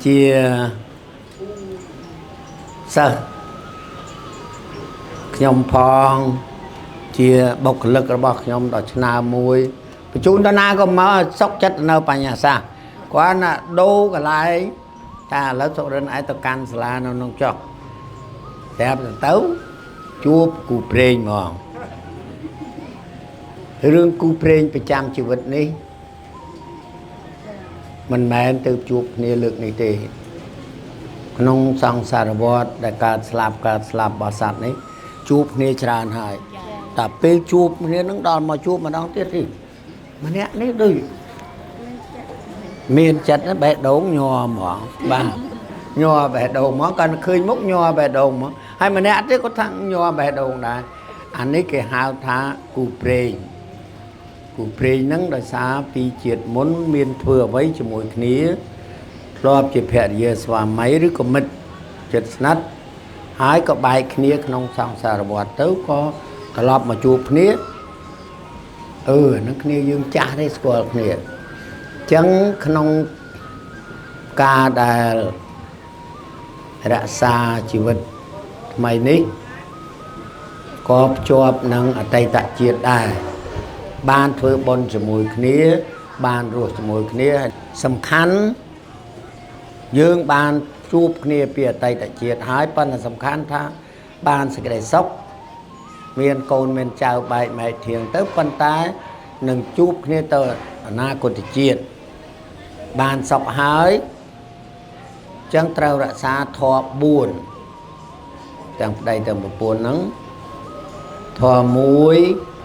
ជាសិស្សខ្ញុំផងជាបុគ្គលិករបស់ខ្ញុំដ៏ឆ្នើមមួយបញ្ជូនដល់ណាក៏មកសុកចិត្តនៅបញ្ញាសាស្ត្រគាត់ណាដូរកន្លែងតែឥឡូវសុរិនឯងទៅកាន់សាលានៅក្នុងចុះស្រាប់ទៅជួបគូព្រេងហ្មងរឿងគូព្រេងប្រចាំជីវិតនេះមិនមែនទៅជួបគ្នាលើកនេះទេក្នុងសង្សារវដ្តដែលកើតស្លាប់របស់សត្វនេះជួបគ្នាច្រើនហើយតែពេលជួបគ្នានឹងដល់មកជួបម្ដងទៀតទេម្នាក់នេះដូចមានចិត្តបេះដូងញ័រហ្មងបាទញ័របេះដូងហ្មងគាត់ឃើញមុខញ័របេះដូងហ្មងហើយម្នាក់ទៀតគាត់ថាញ័របេះដូងដែរអានេះគេហៅថាគូព្រេងគូព្រេងហ្នឹងដោយសារពីជាតិមុនមានធ្វើអ្វីជាមួយគ្នាធ្លាប់ជាភរិយាស្វាមីឬក៏មិត្តជិតស្និទ្ធហើយក៏បែកគ្នាក្នុងសង្សារវដ្តទៅក៏ត្រឡប់មកជួបគ្នាហ្នឹងគ្នាយើងចាស់ទេស្គាល់គ្នាអញ្ចឹងក្នុងការដែលរក្សាជីវិតថ្មីនេះក៏ភ្ជាប់នឹងអតីតជាតិដែរបានធ្វើបុណ្យជាមួយគ្នាបានរស់ជាមួយគ្នាសំខាន់យើងបានជួបគ្នាពីអតីតជាតិហើយប៉ុន្តែសំខាន់ថាបានសេចក្តីសុខមានកូនមានចៅបែកម៉ែធៀងទៅប៉ុន្តែនឹងជួបគ្នាទៅអនាគតជាតិបានសុខហើយចឹងត្រូវរក្សាធម៌4ទាំងប្តីទាំងប្រពន្ធហ្នឹងធម៌1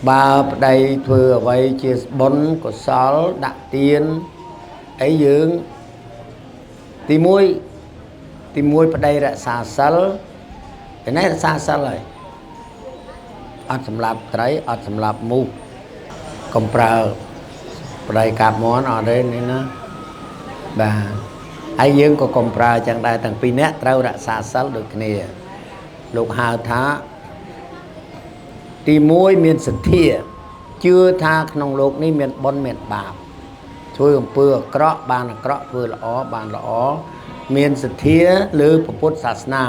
បើប្តីធ្វើអ្វីជាបុណ្យកុសលដាក់ទានអីយើងទី1ប្តីរក្សាសិលឯនេះរក្សាសិលហើយអត់សម្លាប់ត្រីអត់សម្លាប់មូសកុំប្រើប្តីកាប់មាន់អត់ទេនេះណាបាទហើយយើងក៏កុំប្រើចឹងដែរទាំងពីរនាក់ត្រូវរក្សាសិលដូចគ្នាលោកហៅថាទី1មានសទ្ធាជឿថាក្នុងលោកនេះមានបុណ្យមានបាបធ្វើអំពើអាក្រក់បានអាក្រក់ធ្វើល្អបានល្អមានសទ្ធាលើពុទ្ធសាសនា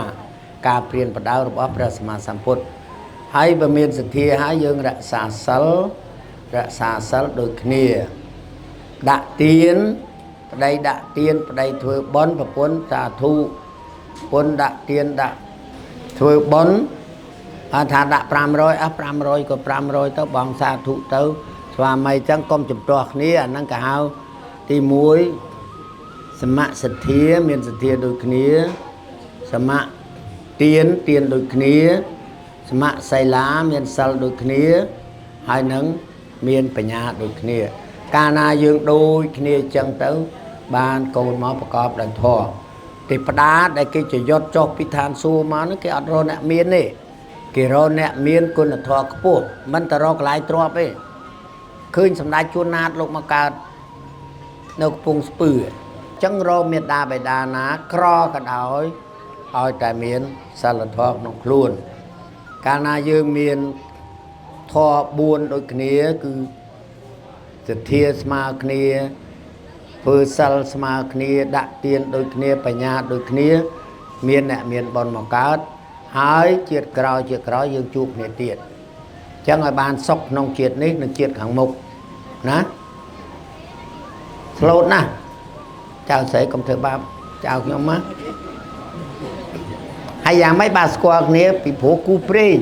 ការព្រានបដៅរបស់ព្រះសម្មាសម្ពុទ្ធហើយបើមានសទ្ធាហើយយើងរក្សាសិលរក្សាសិលដូចគ្នាដាក់ទានប្តីដាក់ទានប្តីធ្វើបុណ្យប្រពន្ធសាធុប្រពន្ធដាក់ទានដាក់ធ្វើបុណ្យអត់ថាដាក់500អស់500ក៏500ទៅបងសាធុទៅស្វាមីចឹងកុំជំទាស់គ្នាអាហ្នឹងគេហៅទី1សមសទ្ធាមានសទ្ធាដូចគ្នាសមទានទានដូចគ្នាសមសីលាមានសិលដូចគ្នាហើយនឹងមានបញ្ញាដូចគ្នាកាលណាយើងដូចគ្នាចឹងទៅបានកូនមកប្រកបដោយធម៌ទេពតាដែលគេចយុតចុះពីឋានសួគ៌មកហ្នឹងគេអត់រកអ្នកមានទេគេរកអ្នកមានគុណធម៌ខ្ពស់មិនទៅរកកន្លែងទ្រព្យទេឃើញសម្ដេចជួនណាតលោកមកកើតនៅកំពង់ស្ពឺអញ្ចឹងរកមេដាបេដាណាក្រក៏ដោយឲ្យតែមានសិលធម៌ក្នុងខ្លួនកាលណាយើងមានធម៌4ដូចគ្នាគឺសទ្ធាស្មើគ្នាធ្វើសិលស្មើគ្នាដាក់ទានដូចគ្នាបញ្ញាដូចគ្នាមានអ្នកមានបុណ្យមកកើតហើយជាតិក្រោយជាតិក្រោយយើងជួបគ្នាទៀតអញ្ចឹងឲ្យបានសុខក្នុងជាតិនេះនិងជាតិខាងមុខណាស្លូតណាស់ចៅស្រីកុំធ្វើបាបចៅខ្ញុំណាហើយយ៉ាងម៉េចបាទស្គាល់គ្នាពីព្រោះគូព្រេង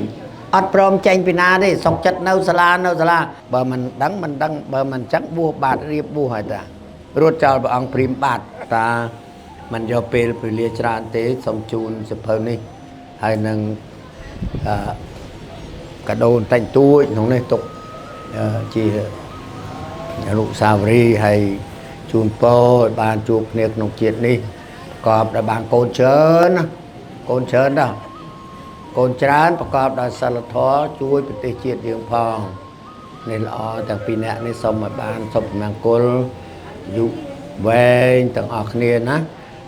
អត់ព្រមចេញពីណាទេសុខចិត្តនៅសាលានៅសាលាបើមិនដឹងមិនដឹងបើមិនចឹងបួសបាតរៀបបួសហើយតារត់ចោលព្រះអង្គព្រាមបាតតាមិនយកពេលវេលាច្រើនទេសូមជូនសភៅនេះហើយនឹងកាដូបន្តិចតួចក្នុងនេះទុកជាអនុស្សាវរីយ៍ហើយជូនពរឲ្យបានជួបគ្នាក្នុងជាតិនេះប្រកបដោយបានកូនច្រើនណាកូនច្រើនដល់កូនច្រើនប្រកបដោយសិលធម៌ជួយប្រទេសជាតិយើងផងនេះល្អទាំងពីរអ្នកនេះសូមឲ្យបានសុភមង្គលអាយុវែងទាំងអស់គ្នាណា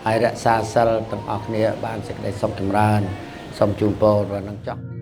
ហើយរក្សាសិលទាំងអស់គ្នាបានសេចក្តីសុខចម្រើនសូមជូនពរដល់នឹងចុះ